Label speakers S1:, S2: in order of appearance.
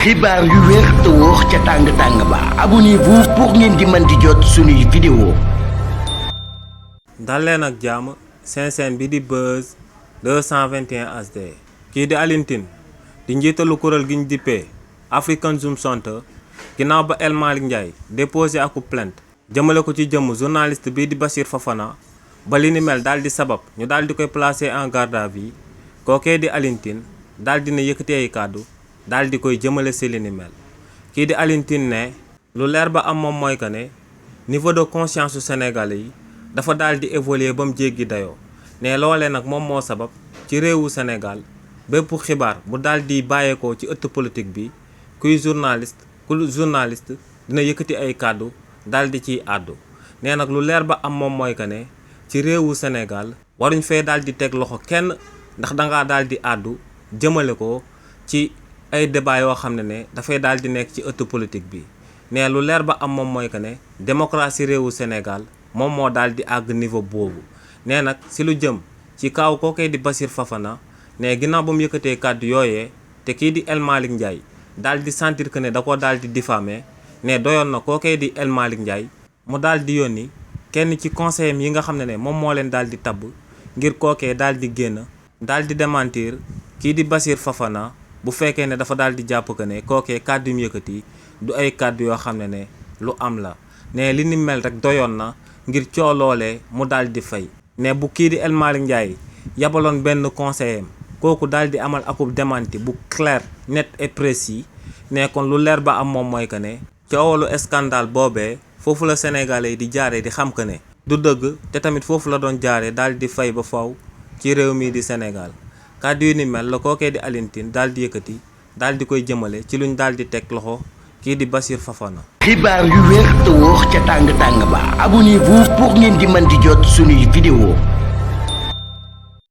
S1: xibaar yu wér te wóor ca tàng ba abonnez-vous pour ngeen di mën di jot suñuy vidéo.
S2: dal leen ak jàmm seen bi di Buzz 221 HD. kii di Alioune Tine di njiitalu kuréel gi ñu dippee African Zoom Center ginnaaw ba El Malick Ndiaye déposé aku plainte jëmale ko ci jëmm journaliste bii di Bassirou Fofana ba li ni mel daal di sabab ñu daal di koy placer en garde à vue kookee di Alioune Tine daal dina yëkkati ay kàddu daal di koy jëmale si li ni mel. kii di Alioune Tine ne lu leer ba am moom mooy que ne niveau de conscience su Sénégalais yi dafa daal di évoluer ba mu jéggi dayoo ne loolee nag moom moo sabab ci réewu Sénégal bépp xibaar bu daal di bàyyeekoo ci ëtt politique bi ku journaliste dina yëkkati ay kàddu daal di ciy àddu. nee nag lu leer ba am moom mooy que ne ci réewu Sénégal waruñ fee daal di teg loxo kenn ndax dangaa daal di àddu jëmale ko ci ay débat yoo xam ne dafay daal di nekk ci ëtt politique bi. ne lu leer ba am moom mooy que ne démocratie réewu Sénégal moom moo daal di àgg niveau boobu. nee nag si lu jëm ci kaaw kookee di Bassirou Fofana ne ginnaaw ba mu yëkkatee kàddu yooyee te kii di El Malick Ndiaye daal di sentir que ne da ko daal di diffamer ne doyoon na kookee di El Malick Ndiaye mu daal di yónni kenn ci conseillers yi nga xam ne moom moo leen daal di tabb ngir kookee daal di génn daal di démentir kii di Bassirou Fofana bu fekkee ne dafa daal di jàpp que ne kookee kàddu yu mu yëkkati du ay kàddu yoo xam ne lu am la. ne li ni mel rek doyoon na ngir cooloolee mu daal di fay. ne bu kii di El Malick Ndiaye yabaloon benn conseiller kooku daal di amal akub démenti bu clair net et précis ne kon lu leer ba am moom mooy que ne coowalu scandale boobee foofu la Sénégalais yi di jaaree di xam que ne du dëgg te tamit foofu la doon jaaree daal di fay ba faw ci réew mii di Sénégal. kàddu yu ni mel la kookee di Alioune Tine daal di yëkkati daal di koy jëmale ci luñ daal di teg loxo kii di Bassirou Fofana.
S1: xibaar yu wér te wóor ca tàng ba abonnez-vous pour ngeen di mën di jot suñuy vidéo.